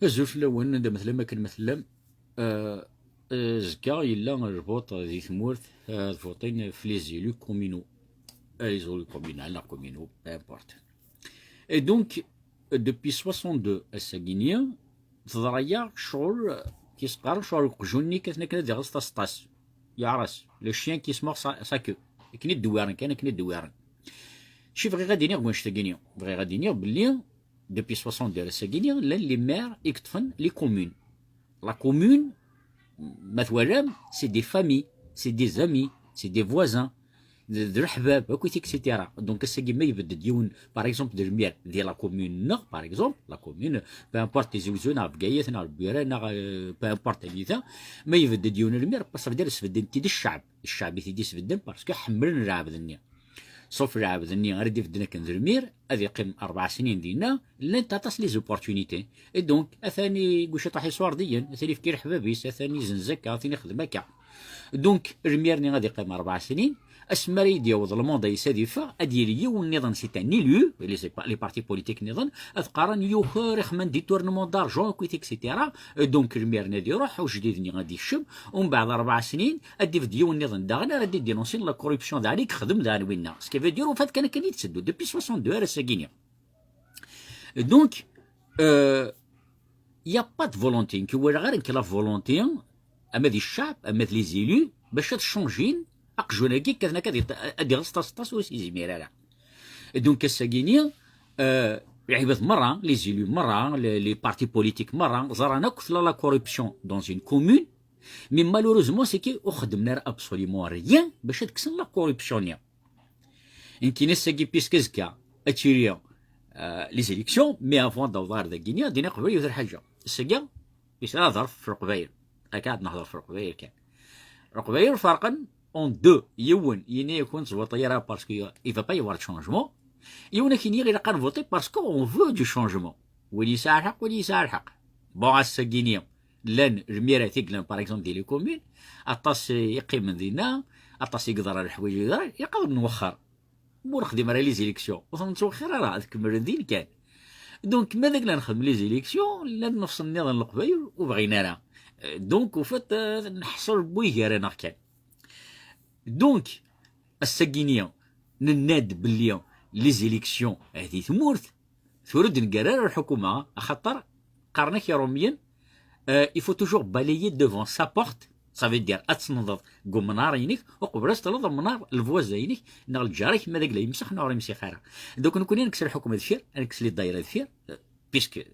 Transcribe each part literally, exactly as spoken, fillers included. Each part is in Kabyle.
Azul fell-awen, anda ma tellam, akken ma tellam. Euh, euh, azekka yella lvuṭ di tmurt, euh, ad vuṭin f les élus communaux. Euh, les élus communaux, neɣ communaux, peu importe. Et donc, euh, depuis soixante-deux ass-agi-nni, teḍra-yaɣ ccɣel, euh, kis qqaren ccɣel uqjun-nni kkaten akken ad iɣeṣ taseṭṭa-s. Yeɛres, le chien qui se mord sa, sa queue. Akken i d-dewwiren kan, akken i d-dewwiren. Ci bɣiɣ ad iniɣ deg wannect-agi-nni. Bɣiɣ ad iniɣ belli depuis soixante-deux ar ass-agi-nni, llan les maires i yeṭṭfen les communes. La commune, ma twalam, c'est des familles, c'est des amis, c'est des voisins, d d leḥbab, akkit, et cetera. Donc ass-agi ma yebded yiwen, par exemple, d lmir di la commune-nneɣ, par exemple, la commune, peu importe Tizi Wezzu neɣ Bgayet neɣ Lbira neɣ, euh, peu importe anita, ma yebded yiwen lmir, ça veut dire sbedden-t-id ccɛeb. Ccɛeb i t-id-isbedden parce que ḥemmlen lɛebd-nni. Sauf lɛebd-nni ara d-ibedden akken d lmir, ad iqqim rebɛa snin dinna, llant aṭas les opportunités. Et donc, atan i guciṭaḥ iṣurdiyen, atan ifki leḥbab-is, atan izenz akka, atan ixdem akka. Donc, lmir-nni ad iqqim rebɛa snin, asmi ara yi-d-yaweḍ lmanda-is ad iffeɣ, ad yili yiwen nniḍen, c'est un élu, les, les partis politiques nniḍen, ad qqaren yuker, ixman détournement d'argent, akkit, et cetera. Donc, lmir-nni ad iruḥ, ujdid-nni ad ikcem, umbeɛd rebɛa snin, ad d-ibedd yiwen nniḍen daɣen ara d-idinunsin la corruption daɣen i yexdem daɣen winna. Ce qui veut dire, ufat kan akken i tetteddu, depuis soixante-deux ar ass-agi-nni. Donc, euh, il y a pas de volonté. Nekk ur walaɣ ara nekk la volonté, ama di ccɛeb, ama d les élus, bac ad chanjin aqjun-agi, kkaten akka ad iṭ-, ad iɣeṣ taseṭṭa-s ur s-yezmir ara. Donc, ass-agi-nni, euh, lɛibad merra, les élus merra, les, les partis politiques merra, ẓran akk tella la corruption dans une commune, mais malheureusement, c'est que ur xeddmen ara absolument rien bac ad kksen la corruption-nni. Nekkini ass-agi, puisque azekka ad tili, euh, les élections, mais avant d'avoir dagini, ad iniɣ qbel yiwet lḥaǧa. Ass-agi, yesɛa hḍer f Leqbayel. Akka ad nehḍer f Leqbayel kan. Leqbayel ferqen en deux. Yiwen, yini-yakent zwaṭi ara parce que il va pas y avoir de changement. Yiwen ak-yini ilaq ad nvuṭi parce qu'on veut du changement. Win yesɛa lḥeqq, win yesɛa lḥeqq. Bon, ass-agi-ni, llan lmirat i yellan, par exemple, di les communes, aṭas i yeqqimen dinna, aṭas i yeḍran leḥwayeǧ i yeḍran, ilaq ad nwexxer. Ma ur nexdim ara les élections, ur ten-nettwexxir ara, ad kemmlen din kan. Donc, ma d akken nexdem les élections, llan nnefṣ nniḍen n Leqbayel ur bɣin ara. Euh, donc, au fait, euh, nḥeṣṣel n wiggar-aneɣ kan. Donc, ass-agi-ni, nenna-d belli les élections, eh, di tmurt, tura ur d-neggar ara lḥukuma, axaṭer qqaren-ak Iṛumyen, euh, il faut toujours balayer devant sa porte, ça veut dire ad tennḍeḍ deg umnar-inek uqbel ad teṭṭleḍ amnar n lbuwaza-inek neɣ lǧar-ik, ma d agla yemsex neɣ ur yemsix ara. Donc nekkni ad nekkes lḥukuma deffir, ad nekkes les daïra deffir, euh, puisque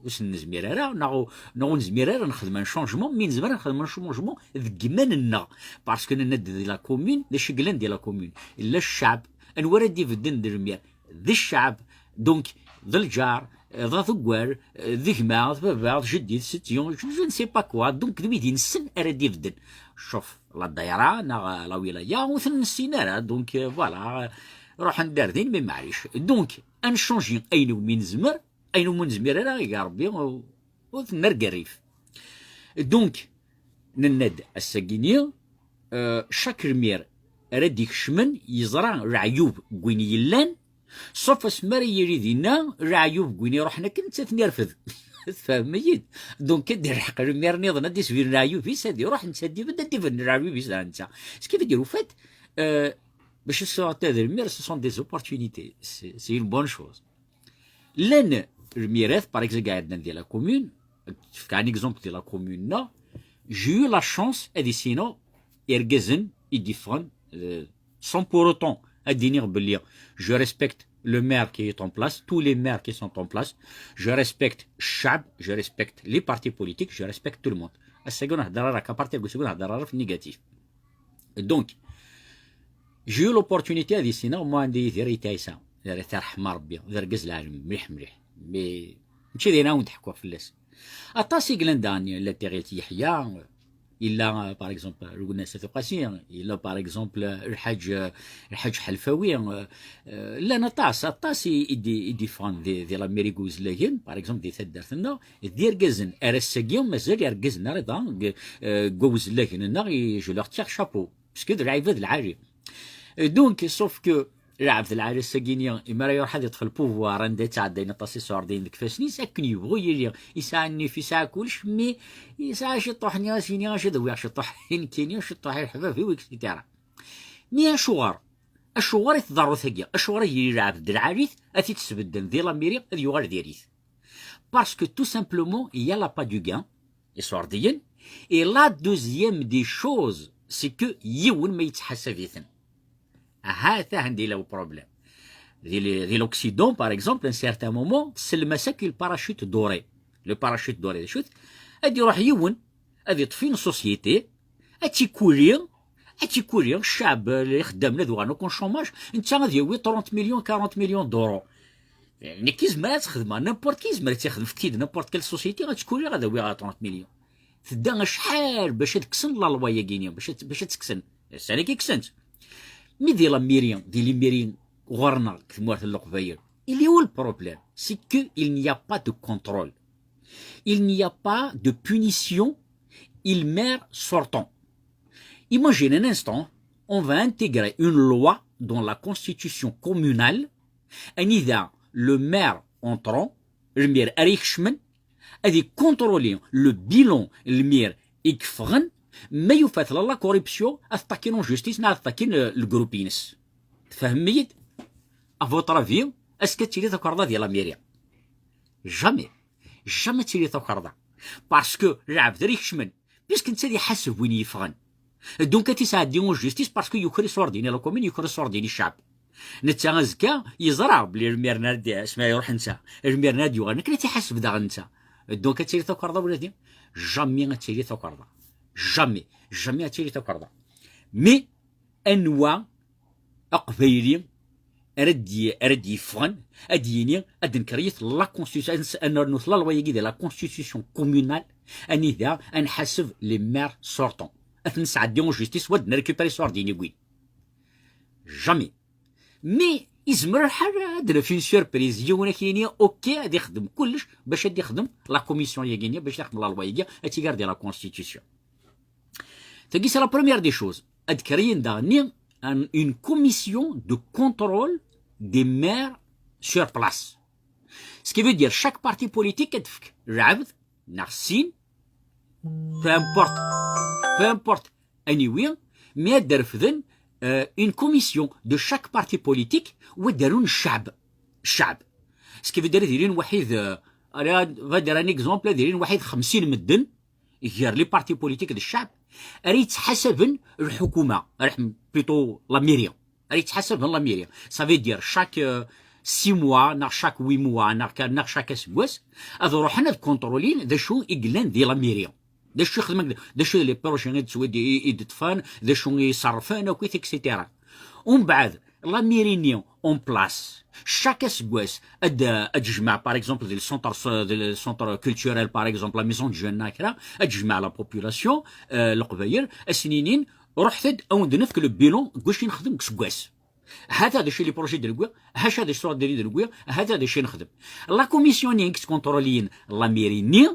ur s-nezmir ara, neɣ, neɣ ur nezmir ara ad nexdem un changement, mi nezmer ad nexdem un changement deg yiman-nneɣ. Parce que nenna-d di la commune, d acu i yellan di la commune? Yella ccɛeb. Anwa ara d-ibedden d lmir? D ccɛeb. Donc, d lǧar, d aḍeggal, d gma, d baba, d jeddi, d setti, je, je ne sais pas quoi. Donc, d wid inessen ara d-ibedden. Cuf, la daïra, neɣ la wilaya, ur ten-nessin ara. Donc, euh, voilà, ruḥen-d ar din, mais maɛlic. Donc, ad nchanji ayen umi nezmer, ayen umi nezmir ara, iga Rebbi, ur, ur t-nerr deg rrif. Donc, nenna-d ass-agi-ni, euh, chaque lmir ara d-ikecmen, yeẓra leɛyub n win yellan, sauf asmi ara yili dinna leɛyub n win iruḥen akken, netta ad ten-irfed. Tfehmem-iyi-d? Donc, ad d-ilḥeq lmir nniḍen, ad d-isbir leɛyub-is, ad iruḥ, netta ad d-ibedd, ad d-ibedd leɛyub-is daɣ netta. Ce qui veut dire, au fait, euh, bac ad sɛuɣ ta d lmir, ce sont des opportunités. C'est, c'est une bonne chose. Llan lmirat, par exemple, ɛeddan di la commune, tefka un exemple di la commune-nneɣ, j'ai eu la chance ad issineɣ irgazen i d-iffɣen, euh, sans pour autant ad d-iniɣ belli je respecte le maire qui est en place, tous les maires qui sont en place, je respecte ccɛeb, je respecte les partis politiques, je respecte tout le monde. Ass-agi ur nhedder ara ɣef aparti, ass-agi ur nhedder ara ɣef négatif. Donc, j'ai eu l'opportunité ad issineɣ Muḥend Yidir Ayt Ɛisa, ad t-yerḥem Rebbi, d argaz lɛali mliḥ mliḥ. Mais mačči d ayen ara wen-d-ḥkuɣ fell-as. Aṭas i yellan daɣen, yella Tiɣilt Yeḥya, yella, par exemple, Lwennas At Uqasi, yella, par exemple, Lḥaǧ, Lḥaǧ Ḥelfawi, euh, euh, llan aṭas, aṭas i, i d-, i d-iffɣen di, di la mairie n Iwezlagen, par exemple, di taddart-nneɣ, d irgazen. Ar ass-agi mazal irgazen ara da deg, euh, deg Iwezlagen-nneɣ, i, je leur tire chapeau. Parce que d lɛibad lɛali. Euh, donc, sauf que, Lɛebd lɛali ass-agi-nni, imi ara iruḥ ad iṭṭef le pouvoir, anda i ttɛeddayen aṭas iṣurdiyen deg ifassen-is, akken yebɣu yili, yesɛa nnif, yesɛa kullec, mi yesɛa ciṭuḥ-nni, as-yini acu d awiɣ ciṭuḥ i nekkini, ciṭuḥ i leḥbab-iw, et cetera. Mi acuɣer? Acuɣer i tḍerru tagi? Acuɣer i yili lɛebd lɛali-t, ad t-id-sbedden di la mairie, ad yuɣal diri-t? Parce que tout simplement, il y a l'appât du gain, iṣurdiyen, et la deuxième des choses, c'est que yiwen ma yettḥasab-iten. Aha, atan anda yella uproblème. Di l-, di l'Occident, par exemple, à un certain moment, tsellem-as akk i le parachute doré. Le parachute doré, d acu-t? Ad iruḥ yiwen, ad iṭṭef une société, ad tt-ikuli, ad tt-ikuli, ccaɛb, eh, ixeddamen ad uɣalen akk en chômage, netta ad yawi trente millions, quarante millions d'euros. Nekk izmer ad t-xedmeɣ, n'importe qui izmer ad tt-ixdem, fket-iyi-d n'importe quelle société, ad tt-kuliɣ, ad awiɣ trente millions. Tedda acḥal bac ad kksen la loi-agi-nni, bac ad, bac ad tt-kksen. Ass-a-nagi kksen-tt. Mi di la mairie, di les mairies ɣur-neɣ deg tmurt n Leqbayel, il est où le problème? C'est que il n'y a pas de contrôle. Il n'y a pas de punition, il maire sortant. Imagine un instant, on va intégrer une loi dans la constitution communale, anida le maire entrant, lmir ara ikecmen, ad ikontroli le bilan lmir i yeffɣen, ma yufa-t la corruption, ad t-ṭakin en justice, neɣ ad t-ṭakin, euh, le groupe-ines. Tfehmem-iyi-d? À votre avis, est-ce que ad tili takerḍa di la mairie? Jamais. Jamais ad tili takerḍa. Parce que lɛebd ara ikecmen, puisque netta ad iḥaseb win yeffɣen. Donc ad t-isɛeddi en justice parce que yuker iṣurdiyen i la commune, yuker iṣurdiyen i ccɛeb. Netta azekka yeẓra belli lmirna ad, asmi ara iruḥ netta, lmirna ad yuɣal, nekk ad t-iḥaseb daɣen netta. Donc ad tili takerḍa wala di? Jamais ad tili takerḍa. Jamais. Jamais ad tili takerḍa. Mais anwa aqbayli ara d-, ara d-yeffɣen, ad d-yini, ad d-nekriyet la constitution, ad nernu la loi-agi di la constitution communale, anida ad nḥaseb les maires sortants. Ad ten-nesɛeddi en justice, wa ad d-nrécupérer iṣurdiyen i win. Jamais. Mais izmer lḥal ad d-naf une surprise, yiwen ad k-yini, ok, ad ixdem kullec bac ad ixdem la commission-agi-nni, bac ad ixdem la loi-agi, ad tt-iger di la constitution. Tagi, c'est la première des choses. Ad créer daɣen un, une commission de contrôle des maires sur place. Ce qui veut dire, chaque parti politique ad tefk lɛebd, neɣ sin, peu importe, peu importe, anyway, mais ad d-refden, euh, une commission de chaque parti politique, wa ad d-arun ccɛeb. Ccɛeb. Ce qui veut dire, ad ilin waḥid, euh, ad d-, ad d-, un exemple, ad ilin waḥid xemsin medden, gar les partis politiques d ccɛeb, ara yettḥasaben lḥukuma, ara yeḥm-, plutôt la mairie, ara yettḥasaben la mairie. Ça veut dire chaque, euh, six mois, neɣ chaque huit mois, neɣ ka-, neɣ chaque aseggas, ad ruḥen ad contrôlin d acu i yellan di la mairie. D acu i xedmen, d acu les projets i d-, i d-ṭṭfen, d acu i ṣerrfen, akk, et cetera. Umbeɛd, la mairie-nni en place, chaque aseggas ad, ad tejmeɛ, par exemple, di le centre, di le centre culturel, par exemple, la maison de jeunes, neɣ kra, ad tejmeɛ la population, euh, leqbayel, ad sen-inin, ruḥet-d, ad wen-d-nefk le bilan n wacu i nexdem deg useggas. Hata d acu i les projets d-newwi, hata d acu i d-newwi, hata d acu i nexdem. La commission-nni i yettkontroliyen la mairie-nni,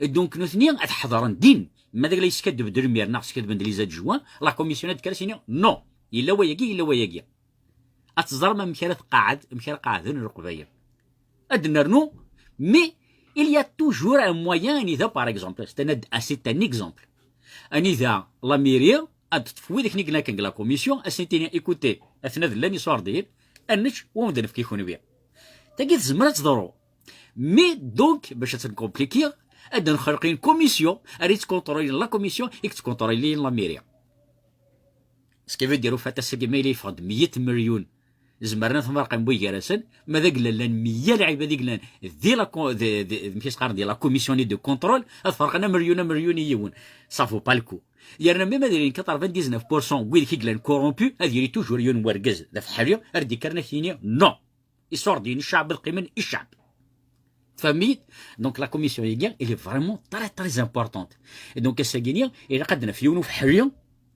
donc nutni ad ḥeḍren din. Ma d la yeskaddeb-d lmir neɣ skaddben-d les adjoints, la commission ad d-tekker ad s-tini, non, yella wayagi, yella wayagi. Ad teẓrem amek ara tqeɛɛed, amek ara qeɛden Leqbayel. Ad d-nernu, mais il y a toujours un moyen, anida, par exemple, c'est un, c'est un exemple. Anida la mairie ad teṭṭef wid akken i yellan akken deg la commission, ad sen-tini, écoutez, atna d llan iṣurdiyen, ad nečč, wa ad nefk i kenwi. Tagi tezmer ad teḍru. Mais donc, bac ad tt-nkomplikiɣ, ad nxelq une commission, ara yettkontrolin la commission, i yettkontrolin la mairie. Ce qui veut dire, au fait, ass-agi ma yella yeffeɣ-d meyya melyun, zemren ad ten-merqen wid gar-asen, ma d agla llan meyya lɛibad i yellan di la con-, di, di, amek i s-qqaren, di la commission de contrôle, ad ferqen amelyun, amelyun i yiwen. Ça vaut pas le coup. Yerna même ad ilin quatre-vingt-dix-neuf pour cent n wid i yellan corrompus, ad yili toujours yiwen wergaz d afeḥri, ara d-ikkren ad k-yini, non. Iṣurdiyen n ccɛeb ad qqimen i ccɛeb. Tfehmem-iyi? Donc la commission-agi, elle est vraiment très, très importante. Et donc ass-agi-nni, ilaq ad naf yiwen ufeḥri,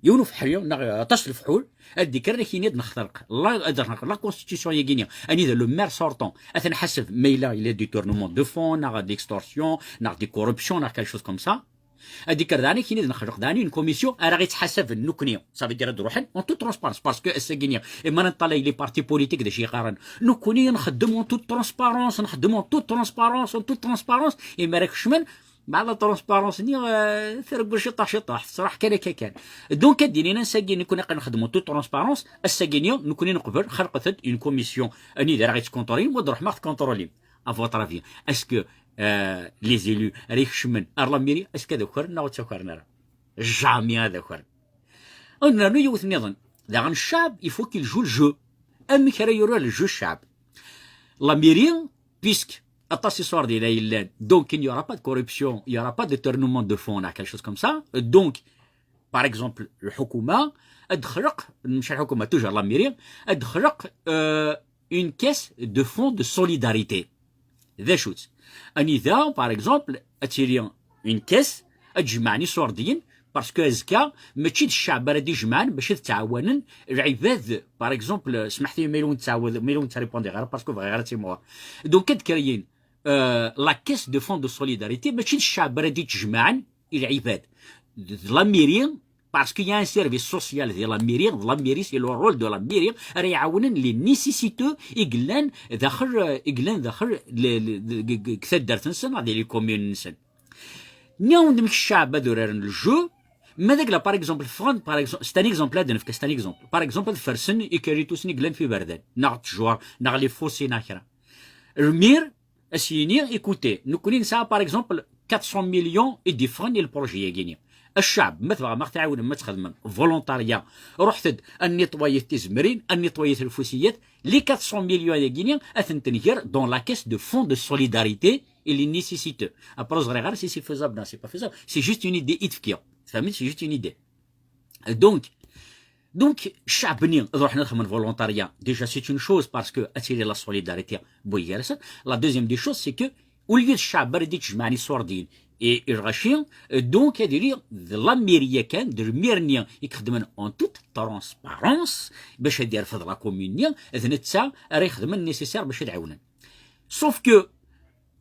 yiwen ufeḥri, neɣ aṭas n lefḥul, ad d-ikkren ad k-yini ad nexterq la, ad nexterq la constitution-agi-nni, anida le maire sortant, ad t-nḥaseb ma yella, il y a détournement de fonds, neɣ d'extorsion, neɣ de corruption, neɣ quelque chose comme ça. Ad d-ikker daɣen akkin ad nexleq daɣen une commission ara ɣ-ittḥasaben nekkni. Ça veut dire ad ruḥen en toute transparence, parce que ass-agi-nni, imi ara neṭṭalay les partis politiques d acu yeqqaren, nekkni nxeddem en toute transparence, nxeddem en toute transparence, en toute transparence, imi ara kecmen, mbeɛd la transparence-nni, euh, treggu ciṭuḥ ciṭuḥ, teṣraḥ kan akka kan. Donc ad d-inin ass-agi nekkni aql-aɣ nxeddem en toute transparence, ass-agi-nni nekkni neqbel, xelqet-d une commission anida ara ɣ-ittkontrolin, wa d-ruḥem ad ɣ-tkontrolin. À votre avis, est-ce que euh, les élus ara ikecmen ar la mairie, est-ce que ad akren neɣ ur ttakren ara? Jamais ad akren. Ad nernu yiwet nniḍen. Daɣen ccɛeb, il faut qu'il joue le jeu. Amek ara yurar le jeu ccɛeb? La mairie, puisque aṭas iṣurdiyen ay yellan, donc il n'y aura pas de corruption, il n'y aura pas de détournement de fonds, neɣ quelque chose comme ça. Donc, par exemple, lḥukuma ad texleq, mačči lḥukuma, toujours la mairie, ad texleq, euh, une caisse de fonds de solidarité. D acu-tt? Anida, par exemple, ad tili une caisse, ad jemɛen iṣurdiyen, parce que azekka, mačči d ccɛeb ara d-ijemɛen bac ad ttɛawanen lɛibad, par exemple, smeḥt-iyi ma yella ur ttɛawad-, ma yella ur ttripondiɣ ara, parce que bɣiɣ ara timɣur. Donc, ad créer, euh, la caisse de fonds de solidarité, mačči d ccɛeb ara d-ittjemɛen i lɛibad. D, d la mairie, parce qu'il y a un service social de la mairie, la mairie, c'est le rôle de la mairie, ara iɛawnen les nécessiteux i yellan daxel, i yellan daxel le, le, deg, deg, deg taddart-nsen, neɣ di les communes-nsen. Nniɣ-awen-d amek ccɛeb ad uraren le jeu, ma d agla, par exemple, ffɣen, par exemple, c'est un exemple, ad nefk, c'est un exemple. Par exemple, ad fersen ikaritusen i yellan f iberdan, neɣ ttjur, neɣ les fossés, neɣ kra. Lmir, ad s-yini, écoutez, nekkni nesɛa, par exemple, quatre cents millions i d-iffɣen i le projet-agi-ni. Ccɛeb, ma tebɣam ad ɣ-tɛawnem, ma txedmem volontariat, ruḥet-d ad nettoyet tizemrin, ad nettoyet lfusiyat, les quatre cents millions-agi-ni ad ten-nger dans la caisse de fonds de solidarité et les nécessiteux. Après, ur ẓriɣ ara si c'est faisable, non, c'est pas faisable. C'est juste une idée i d-fkiɣ. Tfehmem? C'est juste une idée. Donc, donc, ccɛeb-nni ad ruḥen ad xedmen volontariat, déjà c'est une chose, parce que ad tili la solidarité n wigi gar-asen. La deuxième des choses, c'est que au lieu d ccɛeb ara d-ittjemɛen iṣurdiyen i, i lɣaci, donc ad yili d la mairie kan, d lmir-nni i ixeddmen en toute transparence bac ad yerfed la commune-nni, d netta ara ixedmen nécessaire bac ad ɛawnen. Sauf que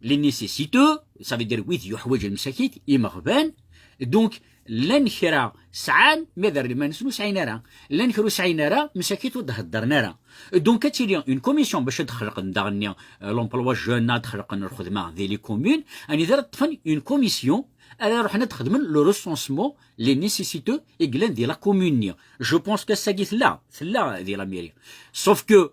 les nécessiteux, ça veut dire wid yuḥwaǧen msakit, imeɣban, donc llan kra sɛan, ma d ar iman-nsen ur sɛin ara. Llan kra ur sɛin ara, msakit ur d-heddren ara. Donc ad tili une commission bac ad xelqen daɣen, euh, l'emploi jeune, ad xelqen lxedma di les communes, anida ara ṭṭfen une commission ara ruḥen ad xedmen le recensement, les nécessiteux i yellan di la commune-nni. Je pense que ass-agi tella, tella di la mairie. Sauf que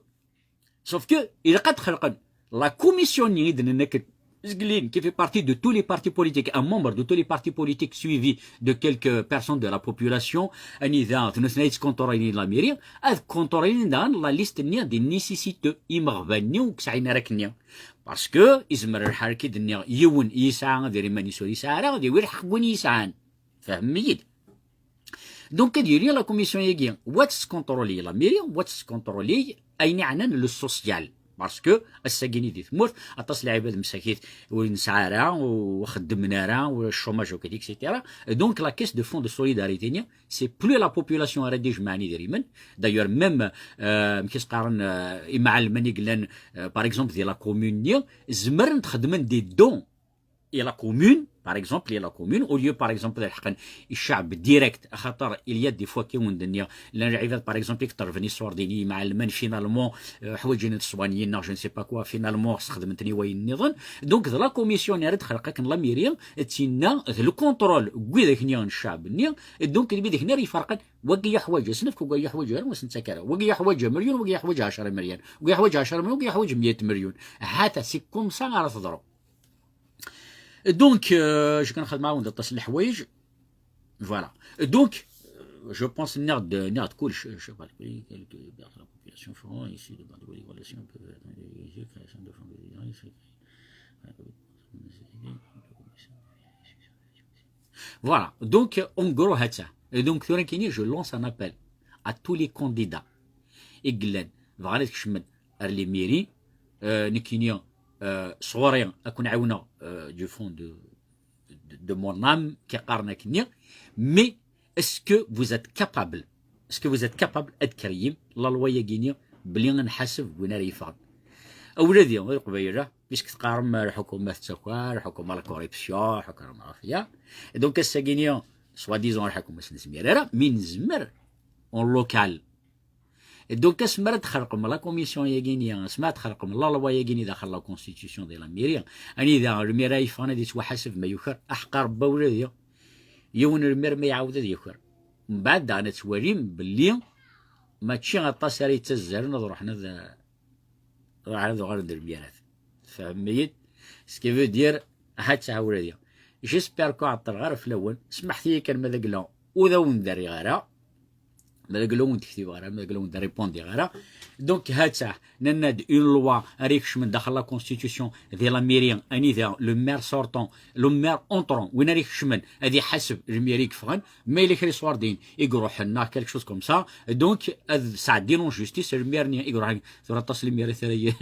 Sauf que ilaq ad xelqen la commission-nni i d-nenna akken zglin, qui fait partie de tous les partis politiques, un membre de tous les partis politiques suivi de quelques personnes de la population, anida d nutni ay yettkontrolin la mairie, ad kontrolin daɣen la liste-nni des nécessiteux, imeɣban-nni ur sɛin ara akkenni. Parce que izmer lḥal ad k-id-nniɣ yiwen yesɛa idrimen-is ur yesɛi ara, ad yawi lḥeqq n win yesɛan. Tfehmem-iyi-d? Donc ad yili la commission-agi, wa tettkontroli la mairie, wa tettkontroli ayen iɛnan le social. Parce que ass-agi-ni di tmurt, aṭas n lɛibad msakit ur nesɛi ara, ur xeddmen ara, ur chômage akked, et cetera. Donc la caisse de fonds de solidarité-nni, c'est plus la population ara d-ijemɛen idrimen. D'ailleurs, même, euh, amek i s-qqaren, euh, imɛellmen i yellan, euh, par exemple, di la commune-nni, zemren ad xedmen des dons i la commune, par exemple, i la commune, au lieu, par exemple, ad lḥeqen i ccɛeb direct, axaṭer il y a des fois, kif i wen-d-nniɣ, llan lɛibad, par exemple, i yeṭṭerben iṣurdiyen i yimɛellmen, finalement, euh, ḥwaǧen ad swanyin, neɣ je ne sais pas quoi, finalement, sxedmen-ten i wayen nniḍen. Donc, d la commission-nni ara d-texleq akken la mairie, d tinna, d le contrôle n widak-nni n ccɛeb-nni, donc, d widak-nni ara iferqen, wagi yeḥwaǧ ad s-nefk, wagi yeḥwaǧ ara ur s-nettak ara, wagi yeḥwaǧ amelyun, wagi yeḥwaǧ ɛecra imelyan, wagi yeḥwaǧ ɛecra imelyan, wagi yeḥwaǧ meyya imelyan. Hata, c'est comme ça ara teḍru. Donc, euh, je kan xedmeɣ-awen-d aṭas n leḥwayeǧ. Voilà. Donc, euh, je pense nniɣ-d, nniɣ-d kullec. Chef de la population, Florent, ici, le bord de relation, un peu, euh, création de fonds de solidarité, Voilà. Donc, en gros, hata. Et donc, tura nekkini, je lance un appel à tous les candidats i yellan bɣan ad kecmen ar les mairies, euh, nekkini, euh, sɣur-i ad ken-ɛiwneɣ, euh, du fond de, de, de mon âme, kif qqaren akkenni, mais est-ce que vous êtes capable, est-ce que vous êtes capable ad tkeryim la loi-agi-ni belli ad nḥaseb win ara yeffɣen? A wladi, a Leqbayel, ah, Puisque teqqarem lḥukuma tettaker, lḥukuma la corruption, lḥukuma la mafia. Donc ass-agi-ni, soi-disant lḥukuma ur s-nezmir ara, mi nezmer en local. Donc asmi ara d-txelqem la commission-agi-ni, asmi ara d-txelqem la loi-agi-ni daxel la constitution de la mairie, anida lmir ara yeffɣen ad yettwaḥaseb ma yuker, aḥeqqar Rebbi ula d yiwen lmir ma iɛawed ad yuker. Mbeɛd daɣen ad twalim belli mačči aṭas ara yettazzalen ad ruḥen ad, ad uɣalen d lmirat. Tfehmem-iyi-d? Ce qui veut dire, ha-tt-a ula d yiwen. J'espère que ɛeṭṭleɣ ara fell-awen. Smaḥet-iyi kan ma d agla ur d awen-d-rriɣ ara. Ma d agla ur d-ktibeɣ ara, ma d agla ur d-répondiɣ ara. Donc ha-tt-a, nenna-d une loi ara ikecmen daxel la constitution de la mairie, anida le maire sortant, le maire entrant, win ara ikecmen ad iḥaseb lmir i yeffɣen, ma yella kra yeswar din i iruḥen neɣ quelque chose comme ça. Donc ad sɛeddin en justice lmir-nni i iruḥen. Tura aṭas lmirat ara y-,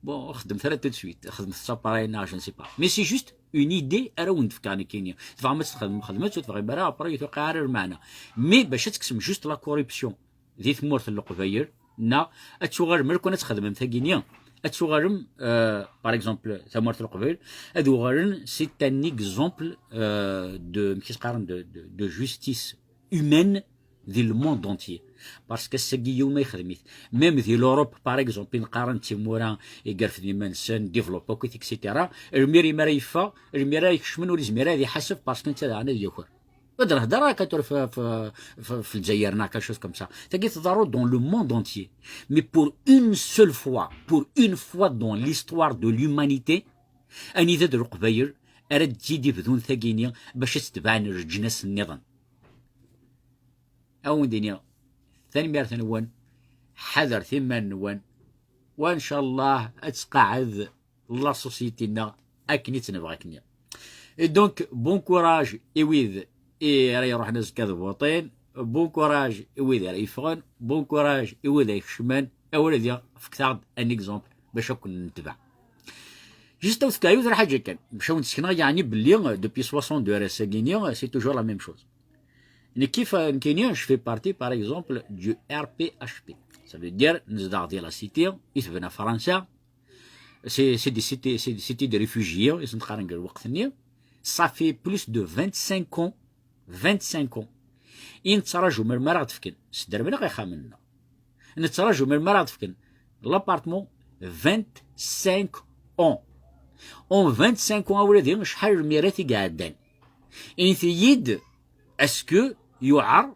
bon, xedmet ara tout de suite, xedmet sa pareil neɣ je ne sais pas, mais c'est juste une idée ara wen-d-fkeɣ nekkini. Tebɣam ad tt-txedmem, xedmet-tt, ur tebɣim ara, après ur tewqiɛ ara lmeɛna. Mais bac ad tekksem juste la corruption di tmurt n Leqbayel, neɣ ad tuɣalem, lukan ad txedmem tagini, ad tuɣalem, euh, par exemple, tamurt n Leqbayel, ad uɣalen, c'est un exemple, euh, de, amek i s-qqaren, de, de, de justice humaine di le monde entier. Parce que ass-agi yiwen ma yexdem-it. Même di l'Europe, par exemple, i neqqaren d timura i yerfden iman-nsen, développé akk, et cetera. Lmir imi ara yeffeɣ, lmir ara ikecmen ur yezmir ara ad iḥaseb parce que netta daɣen ad yaker. Ur d-nehder ara kan tura f, f, f, f Lezzayer neɣ quelque chose comme ça. Tagi tḍerru dans le monde entier. Mais pour une seule fois, pour une fois dans l'histoire de l'humanité, anida d Leqbayel ara d-tili bdun tagini bac ad tebɛen leǧnas nniḍen. Ad wen-d-iniɣ tanemmirt-nwen, ḥadret iman-nwen, wa ncallah ad tqaɛed la société-nneɣ akken i tt-nebɣa akkenni. Et donc, bon courage i wid i ara iruḥen azekka ad votin, bon courage i wid ara yeffɣen, bon courage i wid ara ikecmen, a wladi, fket-aɣ-d un exemple bac ad ken-netbeɛ. Juste ad fkeɣ yiwet lḥaǧa kan, bac ad wen-d-sekneɣ yeɛni belli, euh, depuis soixante-deux ar ass-agi-ni, euh, c'est toujours la même chose. Nekki fa-, nekkini, je fais partie, par exemple, du R P H P. Ça veut dire, nezdeɣ di la cité i tebna Fransa. C'est, c'est des cités, c'est des cités de réfugiés, i sen-qqaren deg lweqt-nni. Ça fait plus de vingt-cinq ans, vingt-cinq ans. I nettraǧu melmi ara ɣ-d-fken, sdermen-aɣ ixxamen-nneɣ. Nettraǧu melmi ara ɣ-d-fken l'appartement, vingt-cinq ans. En vingt-cinq ans, a wladi, acḥal lmirat i iɛeddan. Init-iyi-d, est-ce que yuɛer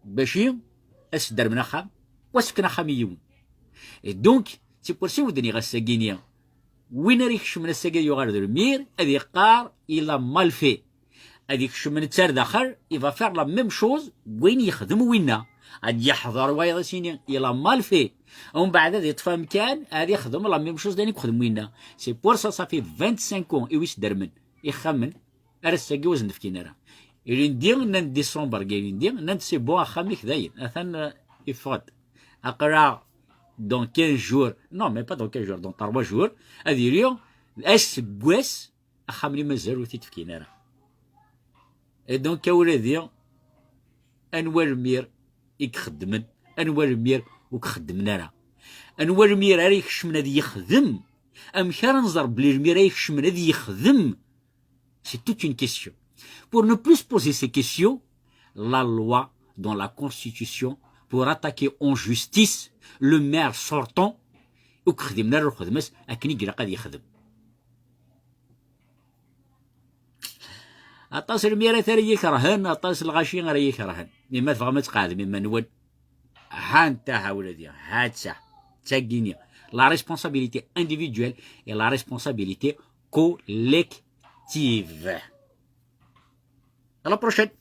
bac ad sdermen axxam, wa sefken axxam i yiwen? Et donc, c'est pour ça i wen-d-nniɣ ass-agi-ni, win ara ikecmen ass-agi ad yuɣal d lmir, ad iqqar, il a mal fait. Ad ikcem netta ar daxel, il va faire la même chose n wayen yexdem winna. Ad yeḥḍer wayeḍ ad s-yini, il a mal fait. Umbeɛd ad yeṭṭef amkan, ad ixdem la même chose d ayen i yexdem winna. C'est pour ça, ça fait vingt-cinq ans i wi sdermen ixxamen, ar ass-agi ur sen-d-fkin ara. Ilindi, nnan-d décembre, ilindi, nnan-d c'est bon, axxam-ik dayen, atan, euh, yeffeɣ-d. Aql-aɣ dans quinze jours, non, mais pas dans quinze jours, dans trois jours, ad yili aseggas, axxam-nni mazal ur t-id-fkin ara. Et donc, a wladi, anwa lmir i ixeddmen, anwa lmir ur ixeddmen ara? Anwa lmir ara ikecmen ad yexdem? Amek ara nẓer belli lmir ara ikecmen ad yexdem? C'est toute une question. Pour ne plus se poser ces questions, la loi dans la constitution pour attaquer en justice le maire sortant ur ixdim ara lxedma-s akken i ilaq ad yexdem. Aṭas lmirat ara yi-kerhen, aṭas lɣaci ara yi-kerhen. Mi ma tebɣam ad tqeɛdem iman-nwen, ha-tt-a, ha wladi, ha-tt-a. D tagi-ni. La responsabilité individuelle et la responsabilité collective. À la prochaine.